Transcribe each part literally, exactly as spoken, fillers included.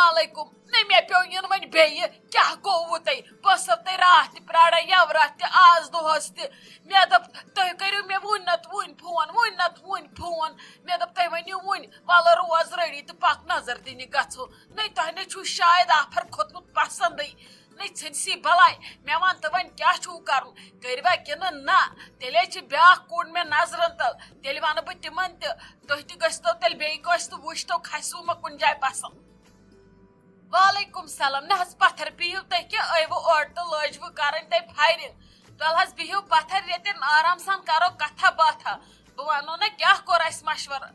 علیکم۔ نہ، مےٚ پیوٚو یُن وۄنۍ بیٚیہِ۔ کیٛاہ گوٚووُ تۄہہِ؟ بہٕ ٲسٕو تۄہہِ راتھ تہِ پرٛاران، یَوٕ راتھ تہِ، آز دۄہَس تہِ۔ مےٚ دوٚپ، تُہۍ کٔرِو مےٚ وُنہِ نَتہٕ وُنہِ فون، وُنہِ نَتہٕ وُنہِ فون۔ مےٚ دوٚپ، تُہۍ ؤنِو وُنہِ، وَلہٕ روز رٔڑی تہٕ پَکھ نظر دِنہِ گژھو۔ نَے، تۄہہِ نَے چھُو شاید آفر کھوٚتمُت پَسنٛدٕے۔ نَے، ژھٕنسی بَلاے۔ مےٚ وَن تہٕ وۄنۍ کیٛاہ چھُو کَرُن؟ کٔرِوا کِنہٕ نہ؟ تیٚلے چھِ بیٛاکھ کوٗر مےٚ نظرَن تَل۔ تیٚلہِ وَنہٕ بہٕ تِمَن تہِ، تُہۍ تہِ گٔژھتو تیٚلہِ بیٚیہِ کٲنٛسہِ تہٕ وٕچھتو کھسِوٕ مےٚ کُنہِ جایہِ پَسنٛد۔ وعلیکم سلام۔ نہ حظ پتھر بِہِو تُہۍ کیٛاہ ٲیوٕ اورٕ تہٕ لٲجوٕ کرٕنۍ تۄہہِ فایرنگ۔ تۄلہٕ حظ بِہِو پتھر، ییٚتٮ۪ن آرام سان کرو کتھا باتھا۔ بہٕ ونو نہ کیٛاہ کوٚر اسہِ مشورٕ۔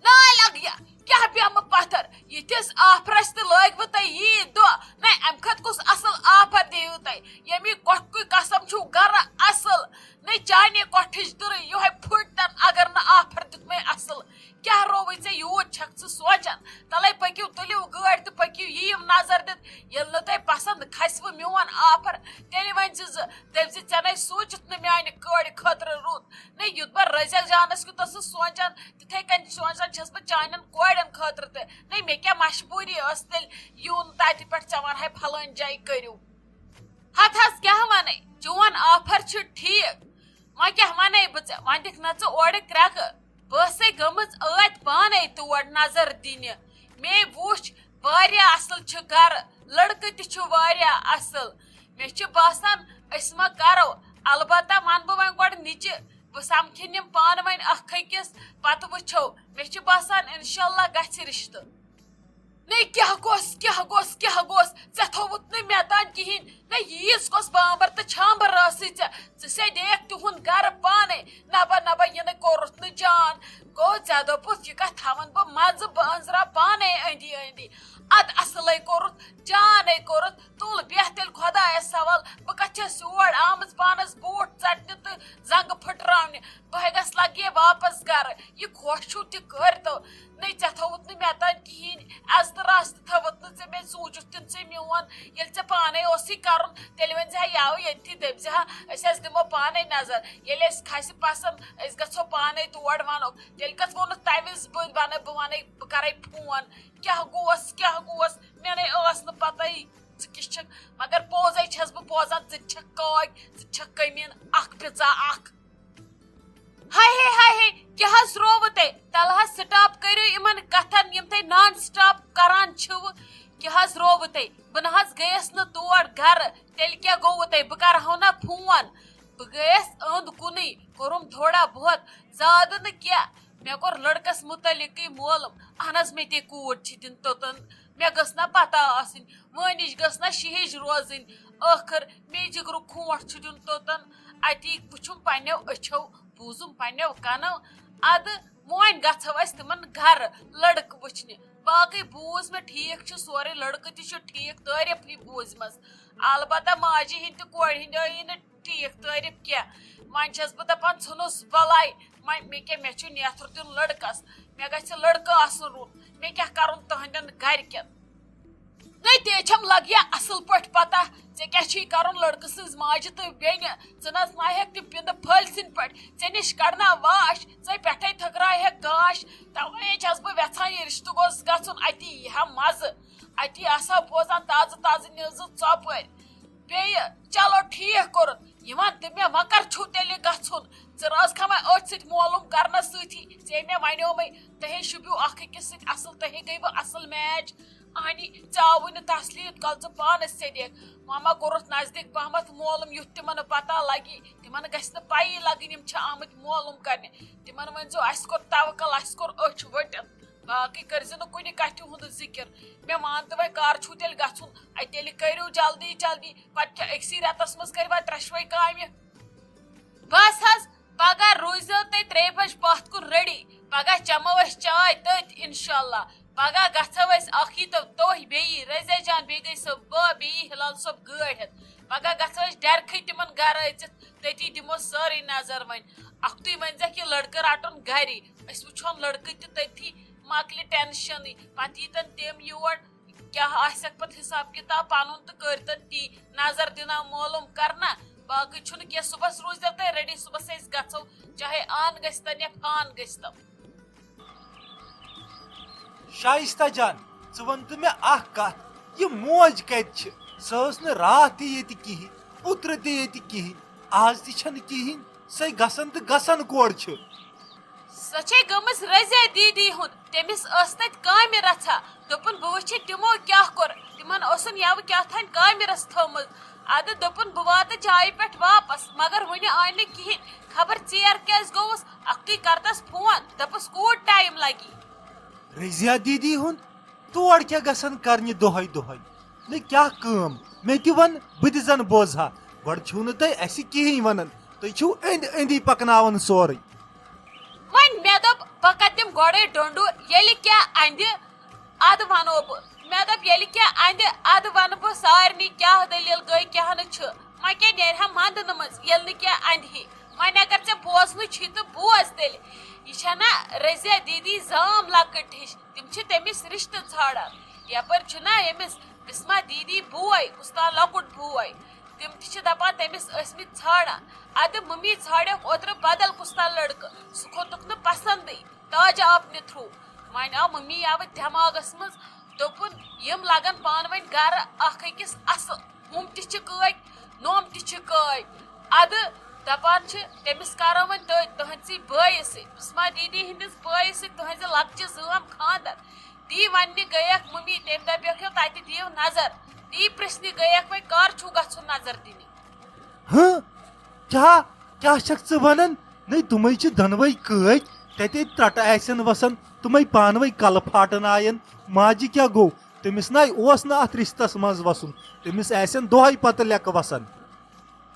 نہ لگیا، کیٛاہ بیٚہمہٕ پتھر؟ یِتھِس آفرس تہِ لٲگوٕ تۄہہِ یی دۄہ۔ نہ، امہِ کھۄتہٕ کُس اصل آفر دِیِو تۄہہِ؟ ییٚمی کۄٹھکُے قسم چھُو گرٕ اصل۔ نہ، چانے کۄٹھٕچ دٕرٕے یِہوٚے پھُٹتن اگر نہٕ آفر دیُتمَے اصل۔ کیٛاہ رووُے ژےٚ یوٗت چھکھ ژٕ سونٛچان؟ تَلَے پٔکِو، تُلِو گٲڑۍ تہٕ پٔکِو، یِیِو نظر دِتھ۔ ییٚلہِ نہٕ تۄہہِ پسنٛد کھسِوٕ میون آفر، تیٚلہِ ؤنۍ زِ زٕ، دٔپۍ زِ ژےٚ نے سوٗنٛچُتھ نہٕ میانہِ کورِ خٲطرٕ رُت۔ نہ، یُتھ بہٕ رزق جانس کیُتھ ٲسٕس سونٛچان، تِتھَے کٔنۍ سونٛچان چھَس بہٕ چانٮ۪ن کورٮ۪ن خٲطرٕ تہِ۔ نہ، مےٚ کیٛاہ مجبوٗری ٲس تیٚلہِ یُن تَتہِ پٮ۪ٹھ ژےٚ وَنہٕ ہاے پھلٲنۍ جایہِ کٔرِو؟ ہتھ حظ کیٛاہ ونے، چون آفر چھُ ٹھیٖک۔ وۄنۍ کیٛاہ ونے بہٕ ژےٚ؟ وۄنۍ دِکھ نہ ژٕ اورٕ کرٛٮ۪کہٕ۔ بہٕ ٲسَے گٔمٕژ ٲدۍ پانے تور نظر دِنہِ۔ مے وُچھ، واریاہ اصل چھُ گرٕ، لڑکہٕ تہِ چھُ واریاہ اصل۔ مےٚ چھُ باسان، أسۍ ما کرو۔ البتہ ونہٕ بہٕ وۄنۍ گۄڈٕ نِچہِ، بہٕ سمکھن یِم پانہٕ ؤنۍ اکھ أکِس، پتہٕ وٕچھو۔ مےٚ چھُ باسان، انشاءاللہ گژھِ رشتہٕ۔ نے، کیٛاہ گوٚس، کیٛاہ گوٚس، کیٛاہ گوٚس؟ ژےٚ تھوٚوُتھ نہٕ مےٚ تام کِہیٖنۍ۔ نے، ییٖژ کۄس بامبر تہٕ چھامبر ٲسٕے ژےٚ؟ ژٕ سے دیکھ تِہُنٛد گرٕ پانے۔ نبا، نبا، یہِ نَے کوٚرُتھ نہٕ جان۔ گوٚو، ژےٚ دوٚپُتھ، یہِ کتھ تھاوَن بہٕ مَزٕ، بہٕ أنٛزراو پانے أنٛدی أنٛدی۔ اَدٕ اَصلَے کوٚرُتھ، جانے کوٚرُتھ۔ تُل، بیٚہہ تیٚلہِ خۄدایَس حوال۔ بہٕ کتھ چھَس یور آمٕژ پانَس بوٗٹھ ژٹنہِ تہٕ زنٛگہٕ پھٕٹراونہِ؟ بہٕ ہے گژھٕ لگے واپس گرٕ۔ یہِ خۄش چھُو تہِ کٔرۍتو۔ نَے، ژےٚ تھوٚوُتھ نہٕ مےٚ تام کِہیٖنۍ۔ عزتہٕ رزتہٕ تھوٚوُتھ نہٕ ژےٚ مےٚ، سوٗنٛچُتھ تہِ نہٕ ژےٚ میون۔ ییٚلہِ ژےٚ پانے اوسُے کرُن، تیٚلہِ ؤنۍ زِ ہا، یاو ییٚتھی، دٔپۍ زِ ہا، أسۍ حظ دِمو پانے نظر۔ ییٚلہِ اَسہِ کھسہِ پسنٛد، أسۍ گژھو پانے تور، ونو۔ تیٚلہِ کتھ ووٚنُتھ تمہِ وِزِ؟ بہٕ ونہٕ، بہٕ ونَے، بہٕ کرے فون۔ کیٛاہ گوس، کیٛاہ گوس؟ مےٚ نے ٲس نہٕ پتہٕے ژٕ کِژھ چھکھ، مگر پوٚزے چھَس بہٕ بوزان، ژٕ تہِ چھکھ کاک، ژٕ تہِ چھکھ کٔمیٖن اکھ پِتزا اکھ۔ ہاے ہے، ہاے ہے، کیٛاہ حظ رووٕ تۄہہِ؟ تَلہٕ حظ stop کٔرِو یِمن کتھن، یِم تُہۍ non stop کران چھِو۔ کیٛاہ حظ رووٕ تۄہہِ؟ بہٕ نہ حظ گٔیَس نہٕ تور گرٕ، تیٚلہِ کیٛاہ گوٚوٕ تۄہہِ؟ بہٕ کرہو نہ فون۔ بہٕ گٔیَس أنٛد کُنٕے، کوٚرُم تھوڑا بہت، زیادٕ نہٕ کینٛہہ۔ مےٚ کوٚر لڑکس مُتعلقٕے معلوم۔ اہن حظ، مےٚ تے کوٗر چھِ دِنۍ توٚتن۔ مےٚ گٔژھ نہ پتہ آسٕنۍ، وٲنِج گٔژھ نہ شِہِج روزٕنۍ۔ ٲخٕر مے جِگرُک کھونٛٹھ چھُ دیُن توٚتن۔ اَتی وٕچھُم پنٛنیو أچھو، بوٗزُم پنٛنیو کَنو۔ اَدٕ وۄنۍ گژھو أسۍ تِمن گرٕ لڑکہٕ وٕچھنہِ۔ باقٕے بوٗز مےٚ ٹھیٖک چھُ سورُے، لڑکہٕ تہِ چھُ ٹھیٖک، تعٲریٖفٕے بوٗزمَس۔ البتہ ماجہِ ہِنٛدۍ تہِ کورِ ہِنٛدۍ ٲیی نہٕ ٹھیٖک تعٲریٖف کینٛہہ۔ وۄنۍ چھَس بہٕ دَپان، ژھٕنُس بَلاے، وۄنۍ مےٚ کیٛاہ، مےٚ چھُ نیتھر دیُن لڑکس، مےٚ گژھِ لڑکہٕ آسُن رُت، مےٚ کیٛاہ کرُن تٕہنٛدٮ۪ن گرِکٮ۪ن؟ نَے، تے چھَم لگیا اصل پٲٹھۍ پتہ، ژےٚ کیٛاہ چھُے کرُن لڑکہٕ سٕنٛز ماجہِ تہٕ بیٚنہِ۔ ژٕ نہ حظ نہ ہٮ۪کھ تِم پِندٕ پھٔلۍ سٕنٛدۍ پٲٹھۍ، ژےٚ نِش کڑنا واش، ژے پٮ۪ٹھے تھٔکراے ہٮ۪کھ گاش۔ توے چھَس بہٕ وٮ۪ژھان، یہِ رشتہٕ گوٚژھ گژھُن، اتی یی ہا مزٕ، اتی آسہٕ ہا بوزان تازٕ تازٕ نِوزٕ ژۄپٲرۍ۔ بیٚیہِ، چلو ٹھیٖک کوٚرُتھ، یِوان تہٕ مےٚ وۄنۍ کر چھُو تیٚلہِ گژھُن؟ ژٕ رٲژ کھمے أتھۍ سۭتۍ معلوم کرنس سۭتی، ژےٚ مےٚ ونیومے، تۄہے شوٗبِو اکھ أکِس سۭتۍ اصل، تۄہے گٔیوٕ اصل میچ۔ اہنی، ژےٚ آوُے نہٕ تسلی یوٗت کال ژٕ پانس ژےٚ دِکھ۔ وۄنۍ ما کوٚرُتھ نزدیٖک پہمتھ معلوم، یُتھ تِمن نہٕ پتہ لگی، تِمن گژھِ نہٕ پیی لگٕنۍ یِم چھِ آمٕتۍ معلوم کرنہِ۔ تِمن ؤنۍ زیو، اسہِ کوٚر توکل، اسہِ کوٚر أچھ ؤٹِتھ۔ باقٕے کٔرۍ زِ نہٕ کُنہِ کتھِ ہُنٛد ذِکِر۔ مےٚ مان تہٕ وۄنۍ کر چھُو تیٚلہِ گژھُن؟ اَتہِ تیٚلہِ کٔرِو جلدی جلدی، پتہٕ کیٛاہ أکسٕے رٮ۪تس منٛز کٔرِوا ترٛٮ۪شوَے کامہِ؟ بس حظ، پگاہ روٗززیو تُہۍ ترٛیٚیہِ بجہِ پتھ کُن ready۔ پگاہ چٮ۪مو أسۍ چاے تٔتھۍ، انشاءاللہ۔ پگاہ گژھو أسۍ اکھ ییٖتو تُہۍ بیٚیہِ رضیہ جان، بیٚیہِ گٔے سۄ بہٕ، بیٚیہِ ہلال صٲب گٲڑۍ ہٮ۪تھ۔ پگاہ گژھو أسۍ ڈٮ۪رکھٕے تِمن گرٕ أژِتھ، تٔتی دِمو سٲرٕے نظر وۄنۍ۔ اکھتُے ؤنۍ زٮ۪کھ یہِ لڑکہٕ رٹُن گری، أسۍ وٕچھون لڑکہٕ تہِ تٔتھی، مۄکلہِ ٹینشنٕے۔ پتہٕ ییٖتن تِم یور، کیٛاہ آسٮ۪کھ پتہٕ حساب کتاب پنُن تہٕ کٔرۍتن تی نظر دِنا معلوم کرنا۔ باقٕے چھُنہٕ کینٛہہ، صُبحس روٗززیو تُہۍ ready، صُبحس أسۍ گژھو، چاہے آن گٔژھتن یا فان گٔژھتن۔ شائستہ جان، ژٕ وَن تہٕ مےٚ اَکھ کَتھ، یہِ موج کَتہِ چھِ؟ سۄ ٲس نہٕ راتھ تہِ ییٚتہِ کِہیٖنۍ، اوترٕ تہِ ییٚتہِ کِہیٖنۍ، آز تہِ چھَنہٕ کِہیٖنۍ، سۄے گژھن تہٕ گژھن کورِ چھِ۔ سۄ چھے گٔمٕژ رضیہ دیدی ہُنٛد، تٔمِس ٲس تَتہِ کامہِ رَژھا، دوٚپُن بہٕ وٕچھِ تِمو کیٛاہ کوٚر، تِمَن اوسُن یَوٕ کیٛاہ تھانۍ کامہِ رَژھ تھٲومٕژ۔ اَدٕ دوٚپُن بہٕ واتہٕ جایہِ پٮ۪ٹھ واپَس، مگر وُنہِ آے نہٕ کِہیٖنۍ، خبر ژیر کیٛازِ گوٚوُس، اَکھتُے کَرتَس فون، دَپُس کوٗت ٹایم لَگی۔ رضیہ دیدی ہُنٛد؟ تور کیٛاہ گژھن کرنہِ دۄہے دۄہے؟ نہ کیٛاہ کٲم؟ مےٚ تہِ وَن، بہٕ تہِ زَن بوزٕ ہا۔ گۄڈٕ چھِو نہٕ تُہۍ اَسہِ کِہیٖنۍ وَنان، تُہۍ چھِو أنٛدۍ أنٛدی پَکناوان سورُے۔ وۄنۍ مےٚ دوٚپ، بہٕ کَتہِ دِمہٕ گۄڈَے ڈۄنٛڈو، ییٚلہِ کیٛاہ اَندِ، اَدٕ وَنو بہٕ۔ مےٚ دوٚپ، ییٚلہِ کیٛاہ اَندِ، اَدٕ وَنہٕ بہٕ سارنٕے کیٛاہ دٔلیٖل گٔے، کیٛاہ نہٕ چھُ۔ وۄنۍ کیٛاہ نیرِ ہا منٛدنہٕ منٛز، ییٚلہِ نہٕ کیٛاہ اَندِ ہے؟ وۄنۍ اگر ژےٚ بوزنُے چھی تہٕ بوز تیٚلہِ۔ یہِ چھَنا رضیہ دیدی زام لۄکٕٹ ہِش؟ تِم چھِ تٔمِس رِشتہٕ ژھانڈان۔ یَپٲرۍ چھُنا ییٚمِس بِسما دیدی بوے، کُس تام لۄکُٹ بوے۔ تِم تہِ چھِ دَپان تٔمِس ٲسۍ مٕتۍ ژھانڈان۔ اَدٕ مٔمی ژھانڈیکھ اوترٕ بدل کُس تام لٔڑکہٕ، سُہ کھوٚتُکھ نہٕ پسنٛدٕے۔ تاج آپنہِ تھرٛوٗ۔ وۄنۍ آو مٔمی یَوٕ دٮ۪ماغَس منٛز، دوٚپُن، یِم لَگَن پانہٕ ؤنۍ گَرٕ اَکھ أکِس اَصٕل۔ ہُم تہِ چھِ کٲکۍ، نوم تہِ چھِ کٲکۍ۔ اَدٕ دَپان چھِ، تٔمِس کَرو وۄنۍ تٔتھۍ تُہٕنٛدسٕے بٲیِس سۭتۍ، بِسما دیدی ہِنٛدِس بٲیِس سۭتۍ تُہٕنٛزِ لۄکچہِ زٲم خانٛدَر۔ تی وَننہِ گٔیَکھ مٔمی، تٔمۍ دَپیوکھ، یو تَتہِ دِیِو نظر۔ تی پِرٛژھنہِ گٔیَکھ، وۄنۍ کَر چھُو گژھُن نظر دِنہِ؟ ہہ؟ کیٛاہ؟ کیٛاہ چھَکھ ژٕ وَنان؟ نٔے تِمَے چھِ دۄنوَے کٲکۍ، تَتے ترٛٹہٕ آسن وَسان، تِمَے پانہٕ ؤنۍ کَلہٕ پھاٹَن آیَن۔ ماجہِ کیٛاہ گوٚو؟ تٔمِس نَے اوس نہٕ اَتھ رِشتَس منٛز وَسُن، تٔمِس آسن دۄہَے پَتہٕ لٮ۪کہٕ وَسان۔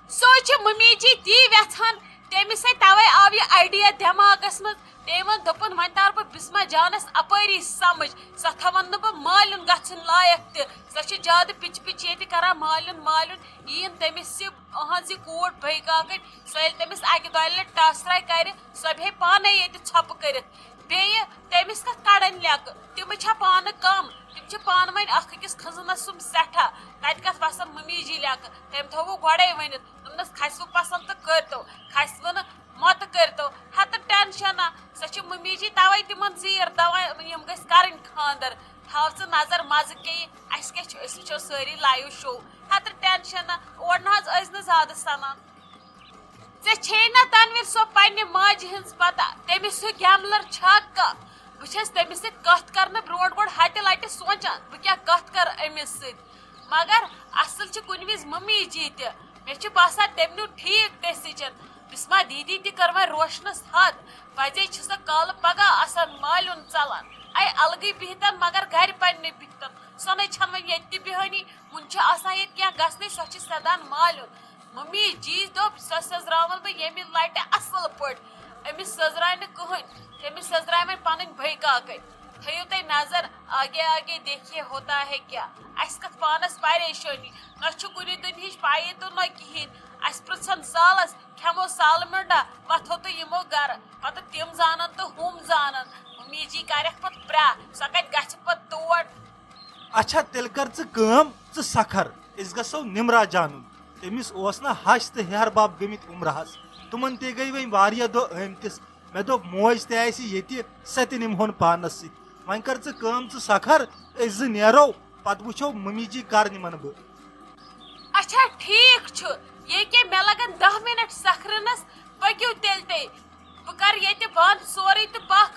سُہ چھِ مٔمی جی تی وٮ۪ژھان، تٔمِس ہے تَوَے آو یہِ idea دٮ۪ماغَس منٛز۔ تٔمۍ ووٚن، دوٚپُن، وۄنۍ تارٕ بہٕ بِسما جانَس اَپٲری سَمٕجھ، سۄ تھاوَن نہٕ بہٕ مالیُن گژھُن لایق تہِ۔ سۄ چھِ زیادٕ پِچ پِچ ییٚتہِ کَران، مالیُن، مالیُن۔ یِیِن تٔمِس یہِ، أہٕنٛز یہِ کوٗر بھٲے کاکٕنۍ، سۄ ییٚلہِ تٔمِس اَکہِ دۄیہِ لَٹہِ ٹاس راے کَرِ، سۄ بیٚہہِ پانَے ییٚتہِ ژھۄپہٕ کٔرِتھ۔ بیٚیہِ تٔمِس کَتھ کَڑَن لٮ۪کہٕ؟ تِمہٕ چھا پانہٕ کَم؟ تِم چھِ پانہٕ ؤنۍ اَکھ أکِس کھٔنزٕنَس سُم سٮ۪ٹھاہ۔ تَتہِ کَتھ وَسَن مٔمی جی لٮ۪کہٕ؟ تٔمۍ تھوٚوُ گۄڈَے ؤنِتھ، دوٚپنَس، کھَسِوٕ پَسنٛد تہٕ کٔرۍتو، کھَسِوٕ نہٕ مَتہٕ کٔرۍتو۔ ہَتہٕ ٹٮ۪نشَن نہ، سۄ چھِ مٔمی جی تَوَے تِمَن زیٖر دَوان، یِم گٔژھۍ کَرٕنۍ خانٛدَر۔ تھاو ژٕ نظر مَزٕ کیٚیہِ، اَسہِ کیٛاہ چھُ، أسۍ وٕچھو سٲری live show۔ ہَتہٕ ٹٮ۪نشَن نہ، اورٕ نہ حظ ٲسۍ نہٕ زیادٕ سَنان۔ ژےٚ چھے نہ تنویر سۄ پننہِ ماجہِ ہٕنٛز پتہ، تٔمِس ہیوٗ gambler چھا کانٛہہ؟ بہٕ چھَس تٔمِس سۭتۍ کتھ کرنہٕ برونٛٹھ گۄڈٕ ہتہِ لٹہِ سونٛچان، بہٕ کیٛاہ کتھ کرٕ أمِس سۭتۍ۔ مگر اصل چھِ کُنہِ وِزِ مٔمی جی تہِ۔ مےٚ چھُ باسان تٔمۍ نیوٗ ٹھیٖک decision۔ بسمہ دیدی تہِ کٔر وۄنۍ روشنس حد۔ پزے چھِ سۄ کالہٕ پگاہ آسان مالیُن ژلان۔ اے الگٕے بِہتن مگر گرِ پننہِ بِہتن۔ سۄ نے چھَنہٕ وۄنۍ ییٚتہِ تہِ بیہٲنی۔ وُنہِ چھِ آسان ییٚتہِ کینٛہہ گژھنٕے، سۄ چھِ سیدان مالیُن۔ مٔمی جی دوٚپ، سۄ سٔزراوَن بہٕ ییٚمہِ لٹہِ اَصٕل پٲٹھۍ۔ أمِس سٔزراے نہٕ کٕہٕنۍ، تٔمِس سٔزراے وۄنۍ پَنٕنۍ بٔے کاکَے۔ تھٲیِو تُہۍ نظر، آگے آگے دیکھیے ہوتا ہے کیا۔ اَسہِ کَتھ پانَس پریشٲنی، نہ چھُ کُنہِ دُنہِچ پَیی تہٕ نہ کِہیٖنۍ۔ اَسہِ پرٛژھن سالَس، کھٮ۪مو سالہٕ مِنٛڈا، وۄتھو تہٕ یِمو گَرٕ۔ پَتہٕ تِم زانَن تہٕ ہُم زانَن۔ مٔمی جی کَرٮ۪کھ پَتہٕ پرٛاہ، سۄ کَتہِ گژھِ پَتہٕ تور۔ اچھا، تیٚلہِ کر ژٕ کٲم، ژٕ سکھر، أسۍ گژھو نمرا جانُن۔ تٔمِس اوس نہ ہش تہٕ ہیہر بب گٔمٕتۍ عمرہس۔ تِمن تہِ گٔے وۄنۍ واریاہ دۄہ آمتِس۔ مےٚ دوٚپ، موج تہِ آسہِ ییٚتہِ، سۄ تہِ نِمہون پانس سۭتۍ۔ وۄنۍ کر ژٕ کٲم، ژٕ سکھر، أسۍ زٕ نیرو، پتہٕ وٕچھو مٔمی جی کر نِمن بہٕ۔ اچھا، ٹھیٖک چھُ، ییٚکیٛاہ مےٚ لگن دَہ مِنٹ سکھرنس، پٔکِو تیٚلہِ تُہۍ۔ بہٕ کرٕ ییٚتہِ بنٛد سورُے تہٕ پکھ